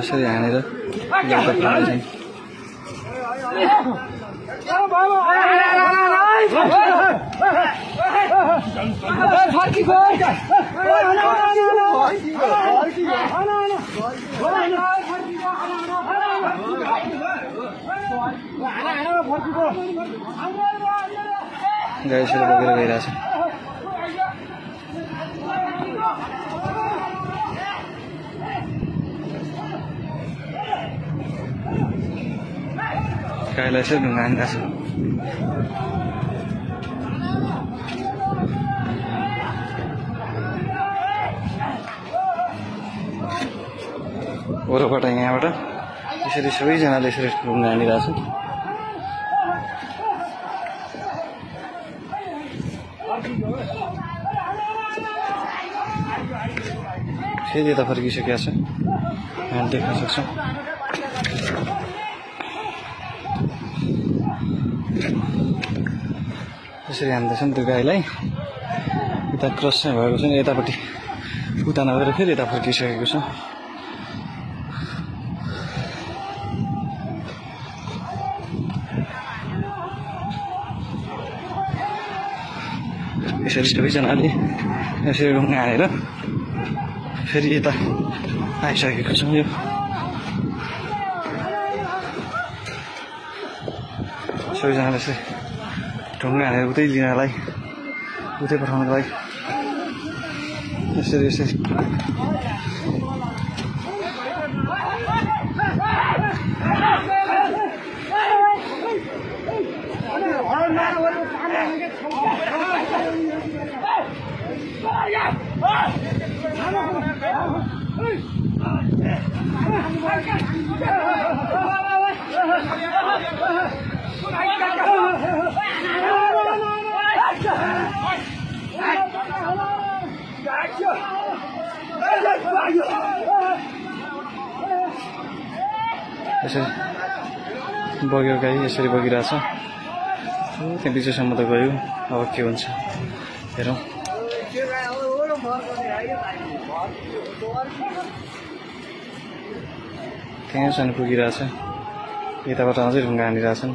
यसरी हानेर गाई यसरी बोकेर गइरहेछ। गाईलाई यसरी ढुङ्गा हानिरहेछ। वरबाट यहाँबाट यसरी सबैजनाले यसरी ढुङ्गा हानिरहेछ। फेरि यता फर्किसकेको छ, यहाँ देख्न सक्छौँ। यसरी हान्दैछ नि त्यो गाईलाई। यता क्रस चाहिँ भएको छ नि, यतापट्टि उता नगएर फेरि यता फर्किसकेको छ। यसरी सबैजनाले यसरी ढुङ्गा हानेर फेरि यता आइसकेको छ। यो सबैजनाले यसरी ढुङ्गा हानेर उतै लिनलाई, उतै पठाउनको लागि यसरी यसरी यसरी बग्यो गाई, यसरी बगिरहेछ। त्यहाँ पिछेसम्म त गयो, अब के हुन्छ हेरौँ। त्यहाँसम्म पुगिरहेछ, यताबाट अझै ढुङ्गा हानिरहेछन्।